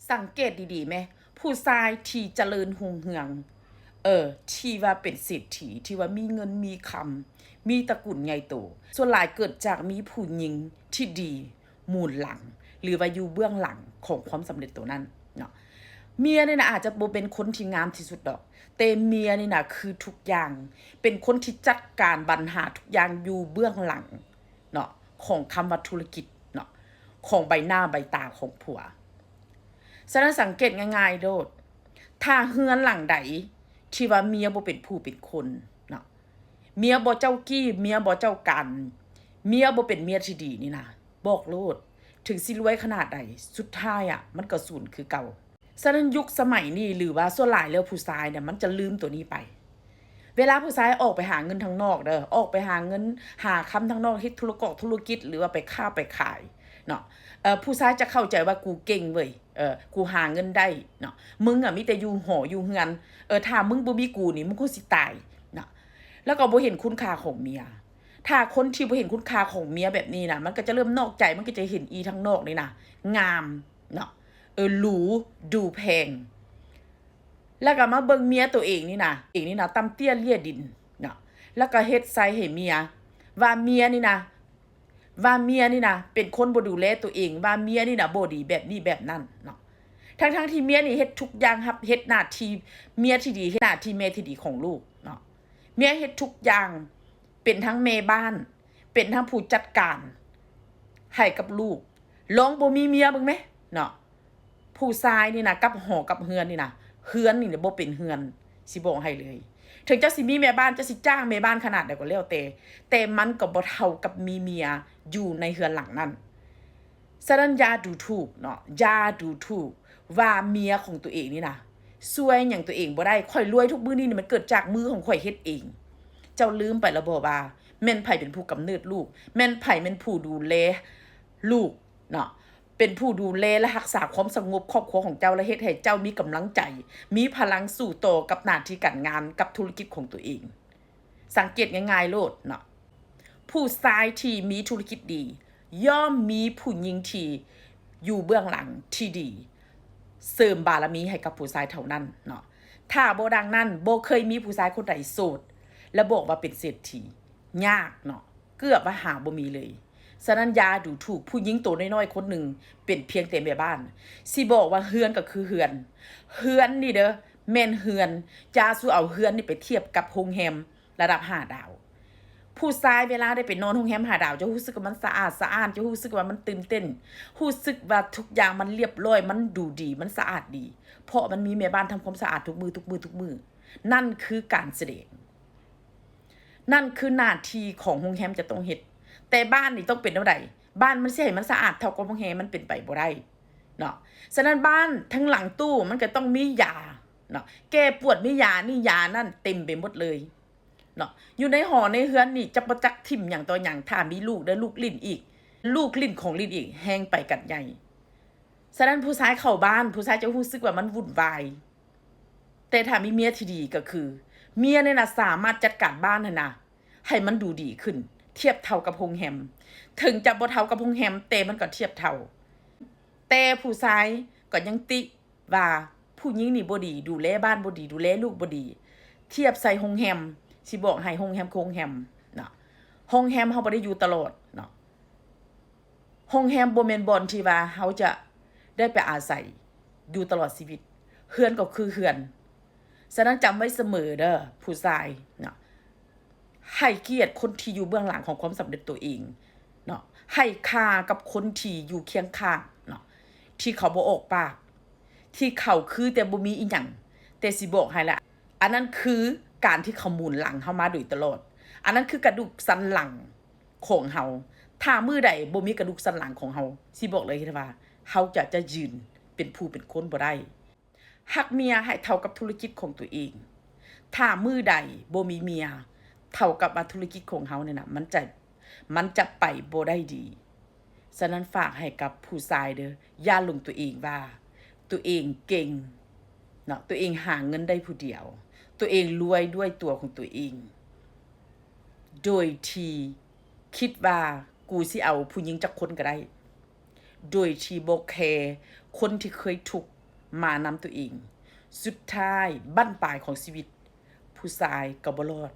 ສັງເກດດີໆແມ ຜູ້ຊາຍທີ່ຈະເລີນຮຸ່ງເຮືອງ ເອີ ທີ່ວ່າເປັນເສດຖີ ທີ່ວ່າມີເງິນມີຄຳ ມີຕະກຸນໃຫຍ່ໂຕ ສ່ວນຫຼາຍເກີດຈາກມີຜູ້ຍິງທີ່ດີ ໝູນຫຼັງ ຫຼືວ່າຢູ່ເບື້ອງຫຼັງຂອງຄວາມສຳເລັດໂຕນັ້ນເນາະ. ເມຍນີ້ນະອາດຈະບໍ່ເປັນຄົນທີ່ງາມທີ່ສຸດດອກ ແຕ່ເມຍນີ້ນະຄືທຸກຢ່າງ ເປັນຄົນທີ່ຈັດການບັນຫາທຸກຢ່າງຢູ່ເບື້ອງຫຼັງເນາະ ຂອງຄຳວ່າທຸລະກິດເນາະ ຂອງໃບໜ້າໃບຕາຂອງຜົວ. ສະນັ້ນສັງເກດງ່າຍໆໂລດ ຖ້າເຮືອນຫຼັງໃດທີ່ວ່າເມຍບໍ່ເປັນຜູ້ເປັນຄົນເນາະ ເມຍບໍ່ເຈົ້າກີ້ ເມຍບໍ່ເຈົ້າການ ເມຍບໍ່ເປັນເມຍທີ່ດີນີ້ນະ ບອກໂລດ ເຖິງຊິລວຍຂະໜາດໃດ ສຸດທ້າຍອະ ມັນກໍສູນຄືເກົ່າ. ສະນັ້ນຍຸກສະໄໝນີ້ ຫຼືວ່າສ່ວນຫຼາຍແລ້ວຜູ້ຊາຍນະ ມັນຈະລືມໂຕນີ້ໄປ. ເວລາຜູ້ຊາຍອອກໄປຫາເງິນທາງນອກເດີ ອອກໄປຫາເງິນຫາຄຳທາງນອກ ເຮັດທຸລະກອກທຸລະກິດ ຫຼືວ່າໄປຄ້າໄປຂາຍເນາະ ເອີ ຜູ້ຊາຍຈະເຂົ້າໃຈວ່າ ກູເກັ່ງເວີຍ ເອີ ກູຫາເງິນໄດ້ເນາະ ມຶງອະມີແຕ່ຢູ່ຫໍຢູ່ເຮືອນ ເອີ ຖ້າມຶງບໍ່ມີກູນີ້ ມຶງຄົງຊິຕາຍເນາະ ແລ້ວກໍບໍ່ເຫັນຄຸນຄ່າຂອງເມຍ. ຖ້າຄົນທີ່ບໍ່ເຫັນຄຸນຄ່າຂອງເມຍແບບນີ້ນະ ມັນກໍຈະເລີ່ມນອກໃຈ ມັນກໍຈະເຫັນອີທາງນອກນີ້ນະ ງາມເນາະ ເອີ ຫຼູ ດູແພງ ແລ້ວກໍມາເບິ່ງເມຍໂຕເອງນີ້ນະ ເອງນີ້ນະ ຕ່ຳເຕ້ຍເລ່ຍດິນເນາະ ແລ້ວກໍເຮັດໃສ່ໃຫ້ເມຍ ວ່າເມຍນີ້ນະ ວ່າເມຍນີ້ນະ ເປັນຄົນບໍ່ດູແລໂຕເອງ ວ່າເມຍນີ້ນະບໍ່ດີແບບນີ້ແບບນັ້ນເນາະ ທັງໆທີ່ເມຍນີ້ເຮັດທຸກຢ່າງ ຮັບເຮັດໜ້າທີ່ເມຍທີ່ດີ ເຮັດໜ້າທີ່ແມ່ທີ່ດີຂອງລູກເນາະ ເມຍເຮັດທຸກຢ່າງ ເປັນທັງແມ່ບ້ານ ເປັນທັງຜູ້ຈັດການໃຫ້ກັບລູກ ລອງບໍ່ມີເມຍເບິ່ງແມເນາະ. ຜູ້ຊາຍນີ້ນະ ກັບຫໍກັບເຮືອນນີ້ນະ ເຮືອນນີ້ນະບໍ່ເປັນເຮືອນ ຊິບອກໃຫ້ເລີຍ ເຖິງເຈົ້າຊິມີແມ່ບ້ານ ເຈົ້າຊິຈ້າງແມ່ບ້ານຂະໜາດໃດກໍແລ້ວແຕ່ ແຕ່ມັນກໍບໍ່ເທົ່າກັບມີເມຍຢູ່ໃນເຮືອນຫຼັງນັ້ນ. ສະນັ້ນຢ່າດູຖູກເນາະ ຢ່າດູຖູກວ່າເມຍຂອງຕົວເອງນີ້ນະ ຊ່ວຍຫຍັງຕົວເອງບໍ່ໄດ້. ຂ້ອຍລວຍທຸກມື້ນີ້ນະ ມັນເກີດຈາກມືຂອງຂ້ອຍເຮັດເອງ. ເຈົ້າລືມໄປແລ້ວບໍ່ວ່າ ແມ່ນໃຜເປັນຜູ້ກຳເນີດລູກ? ແມ່ນໃຜແມ່ນຜູ້ດູແລລູກເນາະ? ເປັນຜູ້ດູແລ ແລະ ຮັກສາຄວາມສະຫງົບຄອບຄົວຂອງເຈົ້າ ແລະ ເຮັດໃຫ້ເຈົ້າມີກຳລັງໃຈ ມີພະລັງສູ້ຕໍ່ກັບໜ້າທີ່ການງານ ກັບທຸລະກິດຂອງຕົວເອງ. ສັງເກດງ່າຍໆໂລດເນາະ ຜູ້ຊາຍທີ່ມີທຸລະກິດດີ ຍ່ອມມີຜູ້ຍິງທີ່ຢູ່ເບື້ອງຫຼັງທີ່ດີ ເສີມບາລະມີໃຫ້ກັບຜູ້ຊາຍເທົ່ານັ້ນເນາະ. ຖ້າບໍ່ດັ່ງນັ້ນ ບໍ່ເຄີຍມີຜູ້ຊາຍຄົນໃດໂສດ ແລະ ບອກວ່າເປັນເສດຖີ ຍາກເນາະ ເກືອບວ່າຫາບໍ່ມີເລີຍ. ສະນັ້ນຢ່າດູຖູກຜູ້ຍິງໂຕນ້ອຍໆຄົນໜຶ່ງ ເປັນພຽງແຕ່ແມ່ບ້ານ. ຊິບອກວ່າເຮືອນກໍຄືເຮືອນ ເຮືອນນີ້ເດີ ແມ່ນເຮືອນ. ຢ່າສູ່ເອົາເຮືອນນີ້ໄປທຽບກັບໂຮງແຮມລະດັບຫ້າດາວ. ຜູ້ຊາຍເວລາໄດ້ໄປນອນໂຮງແຮມຫ້າດາວ ຈະຮູ້ສຶກວ່າມັນສະອາດສະອ້ານ ຈະຮູ້ສຶກວ່າມັນຕື່ນເຕັ້ນ ຮູ້ສຶກວ່າທຸກຢ່າງມັນລຽບລ້ອຍ ມັນດູດີ ມັນສະອາດດີ ເພາະມັນມີແມ່ບ້ານທຳຄວາມສະອາດທຸກມື້ ທຸກມື້ ທຸກມື້. ນັ້ນຄືການສະແດງ. ນັ້ນຄືໜ້າທີ່ຂອງໂຮງແຮມຈະຕ້ອງເຮັດ. ແຕ່ບ້ານນີ້ຕ້ອງເປັນແນວໃດ? ບ້ານມັນຊິໃຫ້ມັນສະອາດເທົ່າກັບໂຮງແຮມ? ມັນເປັນໄປບໍ່ໄດ້ເນາະ. ສະນັ້ນບ້ານທັງຫຼັງຕູ້ມັນກໍຕ້ອງມີຢາເນາະ ແກ້ປວດ ມີຢານີ້ຢານັ້ນເຕັມໄປໝົດເລີຍເນາະ. ຢູ່ໃນຫໍໃນເຮືອນນີ້ຈະບໍ່ຈັກຖິ້ມຫຍັງຕໍ່ຫຍັງ. ຖ້າມີລູກເດີ ລູກຫຼິ້ນອີກ ລູກຫຼິ້ນຂອງຫຼິ້ນອີກ ແຮ່ງໄປກັນໃຫຍ່. ສະນັ້ນຜູ້ຊາຍເຂົ້າບ້ານ ຜູ້ຊາຍຈະຮູ້ສຶກວ່າມັນວຸ່ນວາຍ. ແຕ່ຖ້າມີເມຍທີ່ດີກໍຄື ເມຍນີ້ນະສາມາດຈັດການບ້ານຫັ້ນນະ ໃຫ້ມັນດູດີຂຶ້ນ ທຽບເທົ່າກັບໂຮງແຮມ. ເຖິງຈະບໍ່ເທົ່າກັບໂຮງແຮມ ແຕ່ມັນກໍທຽບເທົ່າ. ແຕ່ຜູ້ຊາຍກໍຍັງຕິວ່າຜູ້ຍິງນີ້ບໍ່ດີ ດູແລບ້ານບໍ່ດີ ດູແລລູກບໍ່ດີ ທຽບໃສ່ໂຮງແຮມ. ຊິບອກໃຫ້ ໂຮງແຮມຄືໂຮງແຮມເນາະ ໂຮງແຮມເຮົາບໍ່ໄດ້ຢູ່ຕະຫຼອດເນາະ. ໂຮງແຮມບໍ່ແມ່ນບ່ອນທີ່ວ່າເຮົາຈະໄດ້ໄປອາໄສຢູ່ຕະຫຼອດຊີວິດ. ເຮືອນກໍຄືເຮືອນ. ສະນັ້ນຈຳໄວ້ສະເໝີເດີ ຜູ້ຊາຍເນາະ ໃຫ້ກຽດຄົນທີ່ຢູ່ເບື້ອງຫຼັງຂອງຄວາມສຳເລັດຕົວເອງເນາະ ໃຫ້ຄ່າກັບຄົນທີ່ຢູ່ຄຽງຂ້າງເນາະ ທີ່ເຂົາບໍ່ອອກປາກ ທີ່ເຂົາຄືແຕ່ບໍ່ມີອີ່ຫຍັງ ແຕ່ຊິບອກໃຫ້ລະ ອັນນັ້ນຄືການທີ່ເຂົາໝູນຫຼັງເຮົາມາໂດຍຕະຫຼອດ. ອັນນັ້ນຄືກະດູກສັນຫຼັງ ຂອງເຮົາ. ຖ້າມື້ໃດບໍ່ມີກະດູກສັນຫຼັງຂອງເຮົາ ຊິບອກເລີຍວ່າເຮົາຈະ ຈະຢືນເປັນຜູ້ເປັນຄົນບໍ່ໄດ້. ຮັກເມຍໃຫ້ເທົ່າກັບທຸລະກິດຂອງຕົວເອງ. ຖ້າມື້ໃດບໍ່ມີເມຍເທົ່າກັບວ່າທຸລະກິດຂອງເຮົານີ້ນະ ມັນຈະ ມັນຈະໄປບໍ່ໄດ້ດີ. ສະນັ້ນຝາກໃຫ້ກັບຜູ້ຊາຍເດີ ຢ່າຫຼົງຕົວເອງວ່າຕົວເອງເກັ່ງເນາະ ຕົວເອງຫາເງິນໄດ້ຜູ້ດຽວ ຕົວເອງລວຍດ້ວຍຕົວຂອງຕົວເອງ ໂດຍທີ່ຄິດວ່າ ກູຊິເອົາຜູ້ຍິງຈັກຄົນກໍໄດ້ ໂດຍທີ່ບໍ່ແຄຄົນທີ່ເຄີຍທຸກ ມານຳຕົວເອງ. ສຸດທ້າຍບັ້ນປາຍຂອງຊີວິດ ຜູ້ຊາຍກໍບໍ່ລອດ.